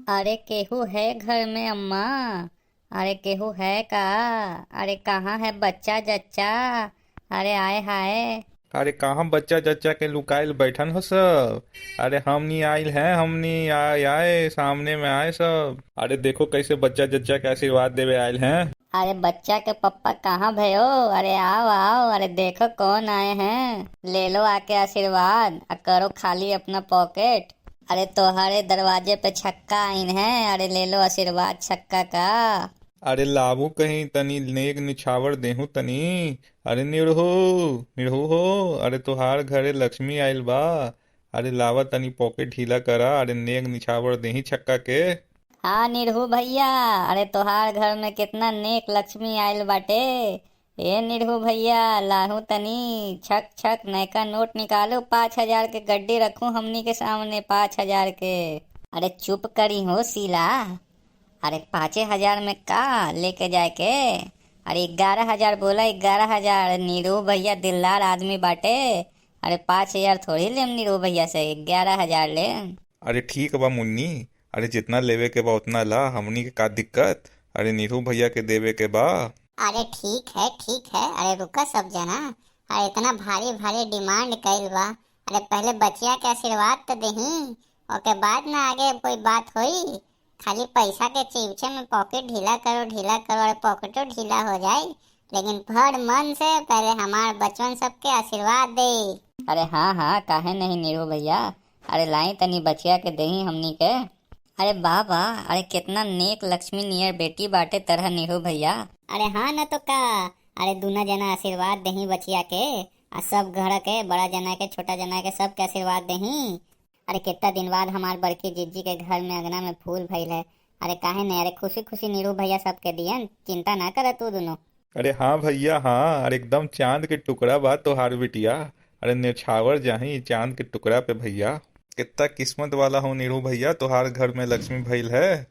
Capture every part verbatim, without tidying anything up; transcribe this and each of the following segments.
अरे केहू है घर में अम्मा? अरे केहू है का? अरे कहाँ है बच्चा जच्चा? अरे आए हाय। अरे कहाँ बच्चा जच्चा के लुकाइल बैठन हो सब? अरे हमनी आइल हैं, हमनी आए, आए, सामने में आए सब। अरे देखो कैसे बच्चा जच्चा के आशीर्वाद देवे आइल हैं। अरे बच्चा के पप्पा कहाँ भयो? अरे आओ, आओ, अरे देखो कौन आए हैं, ले लो आके आशीर्वाद, आ करो खाली अपना पॉकेट। अरे तोहरे दरवाजे पे छक्का आइन है, अरे ले लो आशीर्वाद छक्का का। अरे लावू कहीं तनी नेग निछावर देहू तनी। अरे निरहू, निरहू हो, अरे तोहार घरे लक्ष्मी आइल बा। अरे लावा तनी पॉकेट ढीला करा, अरे नेग निछावर देही छक्का के। हाँ निरहू भैया, अरे तोहार घर में कितना नेक लक्ष्मी आइल बाटे। ए निरहू भैया, लाहू तनी छक छक नयका नोट निकालू, पाँच हजार के गड्डी रखू हमनी के सामने, पाँच हजार के। अरे चुप करी हो शीला, अरे पाँचे हजार में का लेके जाए के? अरे ग्यारह हजार बोला, ग्यारह हजार। निरहू भैया दिलदार आदमी बाटे, अरे पाँच हजार थोड़ी लेम निरहू भैया से, ग्यारह हजार लेम। अरे ठीक बा मुन्नी, अरे जितना लेवे के बा उतना ला, हमनी के का दिक्कत? अरे निरहू भैया के देवे के बा। अरे ठीक है, ठीक है, अरे रुका सब जना, अरे इतना भारी भारी डिमांड कइल बा, अरे पहले बचिया के आशीर्वाद तो देही, ओके बाद ना आगे कोई बात होई। खाली पैसा के चीवचे में पॉकेट ढीला करो, ढीला करो, अरे पॉकेटो ढीला हो जाई, लेकिन भर मन से पहले हमार बचवन सबके आशीर्वाद दे। अरे हाँ हाँ, काहे नहीं निरहू भैया, अरे लाई तनी बचिया के देही हमनी के। अरे वाह वाह, अरे कितना नेक लक्ष्मी नियर बेटी बाटे तरह निरहू भैया। अरे हाँ न तो का, अरे दूना जना आशीर्वाद देही बचिया के, आ सब घर के, बड़ा जना के, छोटा जना के, सबके आशीर्वाद देही। अरे कितना दिन बाद हमार बड़की जिज्जी के घर में अंगना में फूल भइल है। अरे काहे नहीं, अरे खुशी खुशी निरहू भैया सबके दियन, चिंता ना कर तू दुनो। अरे हाँ भैया हाँ, अरे एकदम चांद के टुकड़ा बा तोहार बिटिया। अरे निछावर जाही चांद के टुकड़ा पे भैया। कितना किस्मत वाला हो निरहू भैया, तोहार घर में लक्ष्मी भइल है।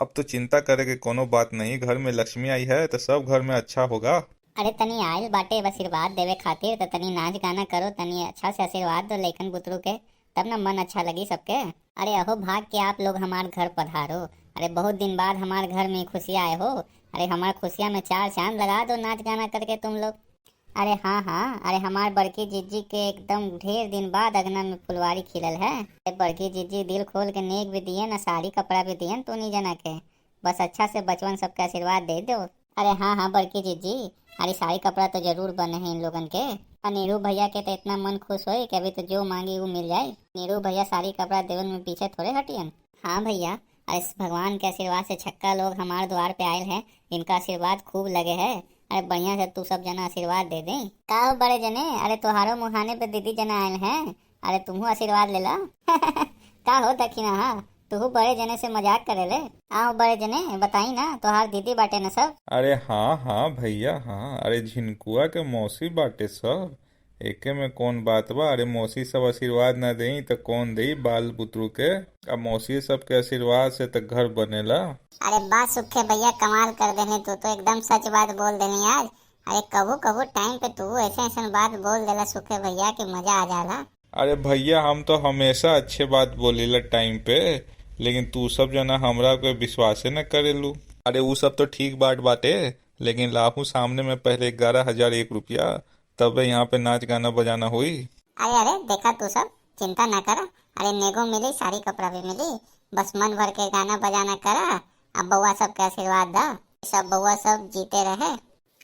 अब तो चिंता करे के कोनो बात नहीं, घर में लक्ष्मी आई है तो सब घर में अच्छा होगा। अरे तनी आइल बाटे आशीर्वाद देवे खातिर, तो तनी नाच गाना करो, तनी अच्छा से आशीर्वाद दो लइकन बुतरू के, तब ना मन अच्छा लगी सबके। अरे अहो भाग के आप लोग हमार घर पधारो, अरे बहुत दिन बाद हमार घर में खुशियाँ आए हो, अरे हमार खुशियाँ में चार चांद लगा दो नाच गाना करके तुम लोग। अरे हाँ हाँ, अरे हमार बड़की जिज्जी के एकदम ढेर दिन बाद अगना में फुलवारी खिलल है। अरे बड़की जिज्जी दिल खोल के नेग भी दियन, साड़ी कपड़ा भी दियन तूनी जना के, बस अच्छा से बचवन सबके आशीर्वाद दे दो। अरे हाँ हाँ बड़की जिज्जी, अरे साड़ी कपड़ा तो जरूर बने हैं इन लोगन के। और निरहू भैया के तो इतना मन खुश होई कि अभी तो जो मांगी वो मिल जाए। निरहू भैया साड़ी कपड़ा देवन में पीछे थोड़े हटियन। हाँ भैया, अरे भगवान के आशीर्वाद से छक्का लोग हमार द्वार पे आयल है, इनका आशीर्वाद खूब लगे है। अरे बढ़िया से तू सब जना आशीर्वाद दे दे। का हो बड़े जने, अरे तोहारो मुहाने पे दीदी जना आयल है, अरे तुमहू आशीर्वाद ले ला। का हो दखिना हा, तुहू बड़े जने से मजाक करे ले। आओ बड़े जने, बताई ना, तोहार दीदी बाटे न सब। अरे हाँ हाँ भैया हाँ, अरे झिनकुआ के मौसी बाटे सब, एके में कौन बात बा। अरे मौसी सब आशीर्वाद ना देई त कौन देई बाल बुतरू के? अब मौसी सबके आशीर्वाद से त घर बनेला। अरे बा सुखे भैया, कमाल कर देने तू तो, एकदम सच बात बोल देने आज। अरे कबू कबू टाइम पे तू ऐसे ऐसे बात बोल देला सुखे भैया कि मजा आ जाला। अरे भैया, हम तो हमेशा अच्छे बात बोलीला टाइम पे, लेकिन तू सब जना हमरा पे विश्वासे न करेलू। अरे उ सब तो ठीक बात बाटे, लेकिन लाहू सामने में पहले ग्यारह हजार एक रुपया, तबे यहाँ पे नाच गाना बजाना होई। अरे अरे, देखा तू सब, चिंता ना करा। अरे नेगो मिली, साड़ी कपड़ा भी मिली, बस मन भर के गाना बजाना करा, अब बउआ सबके आशीर्वाद दा, सब बउआ सब जीते रहे,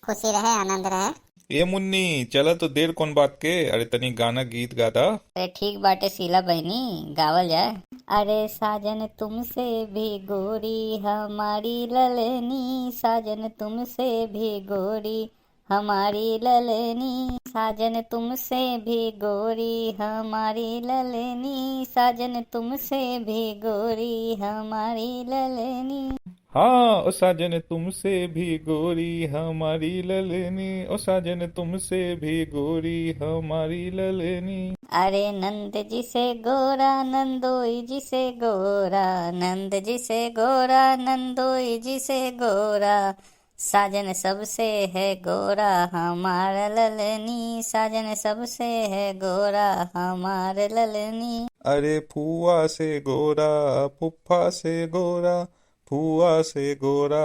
खुशी रहे, आनंद रहे। ए मुन्नी, चला तो देर कौन बात के, अरे तनी गाना गीत गा दा। अरे ठीक बाटे शीला बहिनी, गावल जाए। अरे साजन तुमसे भी गोरी हमारी ललनी, साजन तुमसे भी गोरी हमारी ललनी, साजन तुमसे भी गोरी हमारी ललनी, साजन तुमसे भी गोरी हमारी ललनी। हाँ, ओ साजन तुमसे भी गोरी हमारी ललनी, ओ साजन तुमसे भी गोरी हमारी ललनी। अरे नंद जी से गोरा, नंदोई जी से गोरा, नंद जी से गोरा, नंदोई जी से गोरा, साजन सबसे है गोरा हमार ललनी, साजन सबसे है गोरा हमार ललनी। अरे फुआ से गोरा, फुफ्फा से गोरा, फुआ से गोरा,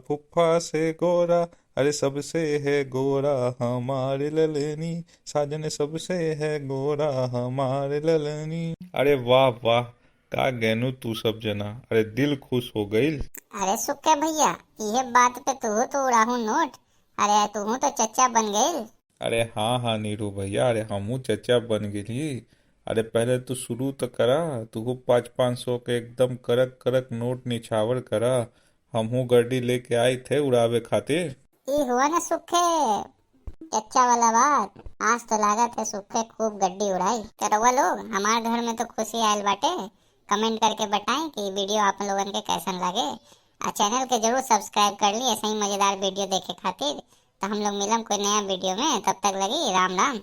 फुफ्फा से गोरा, अरे सबसे है गोरा हमार ललनी, साजन सबसे है गोरा हमार ललनी। अरे वाह वाह, का गैनू तू सब जना, अरे दिल खुश हो गइल। अरे सुक्के भैया, इहे बात पे तू तो उड़ाहू नोट। अरे तू तो चच्चा बन गइल। अरे हाँ हाँ नीरू भैया, अरे हमहू चच्चा बन गइल ही। अरे पहले तू शुरू तो करा, तू पाँच पाँच सौ के एकदम कड़क कड़क नोट निछावर करा, हमहू गड्डी लेके आई थे उड़ावे खातिर। ई हुआ ना सुक्के, चच्चा वाला बात। आज तो लागत है सुक्के खूब गड्डी उड़ाई। तो रउआ लोग, हमार घर में तो खुशी आयल बाटे। कमेंट करके बताएं कि वीडियो आप लोगन के कैसन लागे। आ चैनल के जरूर सब्सक्राइब कर ली ऐसे ही मजेदार वीडियो देखे खातिर। तो हम लोग मिलम कोई नया वीडियो में, तब तक लगी राम राम।